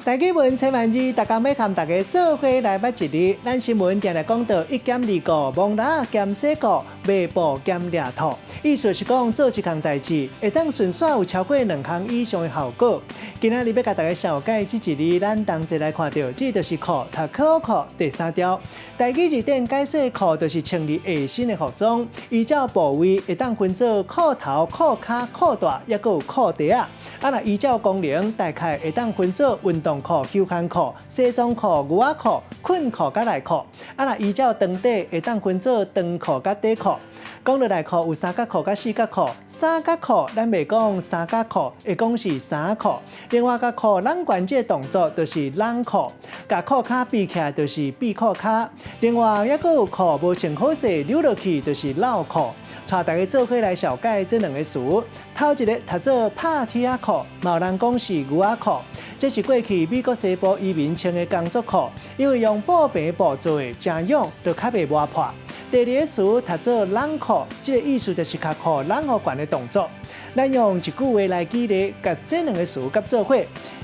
台語文千萬字，逐工欲和大家做伙來捌一字。咱新聞定定講到一兼二顧、摸蜊仔兼洗褲、賣布兼掠兔，意思是講做一項代誌，會當順紲有超過兩項以上的效果。今仔日欲共大家紹介這一字，咱同齊來看著，這就是褲，讀可褲第三調。台語字典解說褲就是穿佇下身的服裝，依照部位會當分做褲頭、褲跤、褲帶，抑閣有褲帶仔。啊，若依照功能，大概會當分做運動褲、休閒褲、西裝褲、牛仔褲、困褲佮內褲。啊，若依照長短，會當分做長褲佮短褲。講到內褲有三角褲佮四角褲，三角褲咱袂講三角褲，會講是衫褲。另外，共褲攏懸這个動作就是攏褲，共褲跤閉起來就是閉褲跤。另外，抑閣有褲無穿好勢溜落去就是落褲。帶大家做伙來紹介這兩个詞。頭一个讀做拍鐵仔褲，嘛有人講是牛仔褲。這是過去美國西部移民穿的工作褲，因為用布棚布做的，誠軟，就較袂磨破。第二个詞讀做攏褲，這个意思就是共褲攏予懸的動作。咱用一句話來舉例，共這兩个詞佮做伙。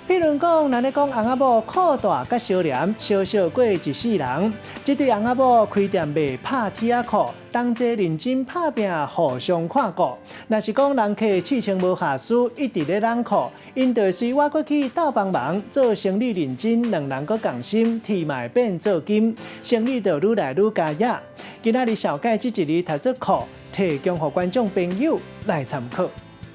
譬如講，咱咧講翁仔某褲大佮相連，相惜過一世人。這對翁仔某開店賣拍鐵仔褲，同齊認真拍拚，互相看顧。若是講人客試穿無合適，一直咧攏褲，𪜶就會隨倚過去鬥幫忙，做生意認真，兩人閣仝心，鐵嘛會變做金，生意就愈來愈佳也。今仔日紹介這一字讀做褲，提供予觀眾朋友來參考。